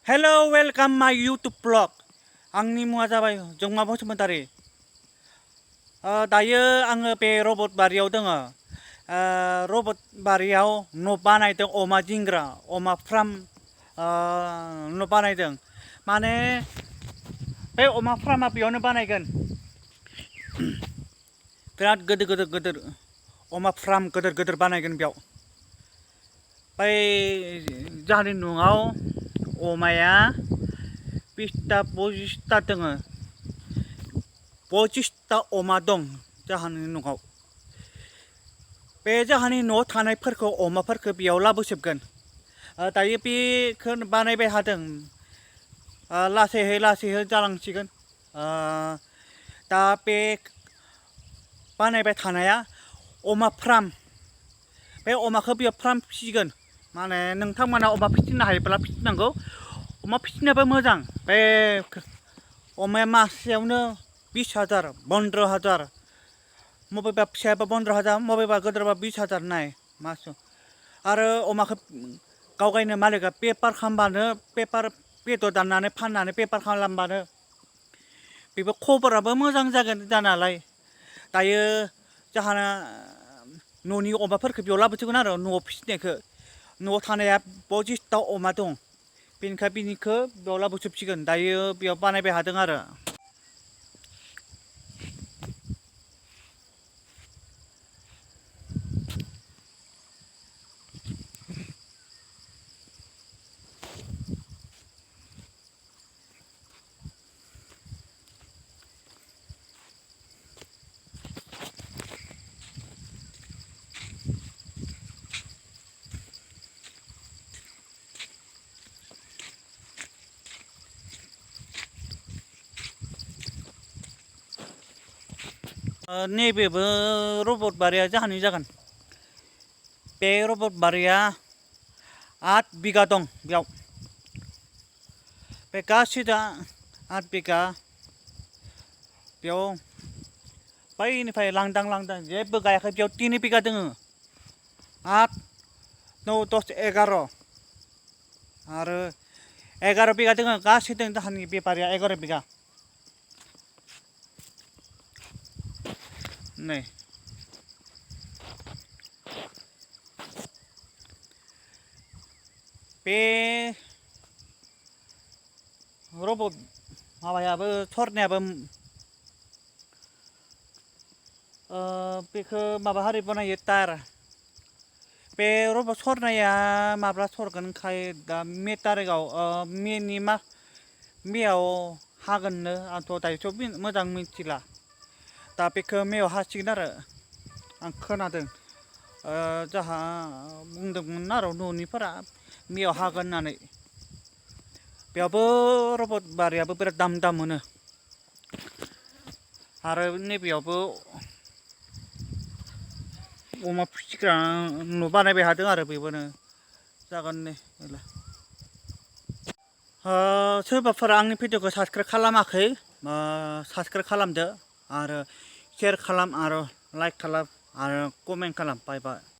Hello, welcome my YouTube blog. आंनि मुङा जाबाय जोंमा बसुमतारी। दायो आङो बे रबट बारियाव दङ। रबट बारियाव न' बानायदों, अमा दिंग्रा, अमा फार्म न' बानायदों। माने बे अमा फार्मा बेयावनो बानायगोन। बिराद गोदोर अमा फार्म गोदोर बानायगोन बेयाव। बै जाहानि न'आव अमाया 20टा 25टा दङ। 25टा अमा दं जाहानि न'आव। बे जाहानि न'आव थानायफोरखौ अमाफोरखौ बेयाव लाबोजोबगोन। दायो बेखौ बानायबाय थादों। लासैहै जालांसिगोन। दा बे बानायबाय थानाया अमा फार्म। बे अमाखौ बेयाव फार्म फिसिगोन। माने नोंथांमोना अमा फिसिनो हायोब्ला फिसिनांगौ। अमा फिसिनोबो मोजां। बे अमाया मासेयावनो 20,000 15,000, बबेबा फिसायाबा 15,000, बबेबा गोदोरबा 20,000 नाय मासेयाव। आरो अमाखौ गावगायनो मालिकआ बेफार खालामबानो, बेदर दाननानै फाननानै बेफार खालामबानो बेबो खबराबो मोजां जागोन जानालाय। दायो जाहाना न'नि अमाफोरखौ बेयाव लाबोसिगोन आरो न'आव फिसिनायखौ। न'आव थानाया 25टा अमा दं। बेनिखाय बिनिखौ बेयाव लाबोजोबसिगोन। दायो बेयाव बानायबाय थादों आरो। नैबेबो रबट बारिया जाहानि जागोन। बे रबट बारिया 8 बिगा दं बेयाव। बे गासैदा 8 बिगा बेयाव बैनिफ्राय लांदां जेबो गायाखै। बेयाव 3 बिगा दङ। 8, 9, 10, 11 आरो 11 बिगा दङ। गासै दङ जाहानि बेफारिया 11 बिगा। नै बे रबट माबायाबो सरनायाबो बेखौ माबा हारि बनायो टार। बे रबट सरनाया माब्ला सरगोन खाय दा मे तारिखआव मेआव हागोननो। आंथ' दायोथ' मोजां मिथिला। दा बेखौ मेआव हासिगोन आरो आं खोनादों। जाहा बुंदोंमोन आरो न'निफोरा मेआव हागोन होननानै। बेयावबो रबट बारियाबो बिराद दाम मोनो। आरो नैबेयावबो अमा फिसिग्रा न' बानायबाय थादों आरो बेबोनो जागोन नै। सोरबाफोर आंनि भिडिअखौ साबस्क्राइब खालामाखै, साबस्क्राइब खालामदो आरो शेयार खालाम आरो लाइक खालाम आरो कमेन्ट खालाम। बाय बाय।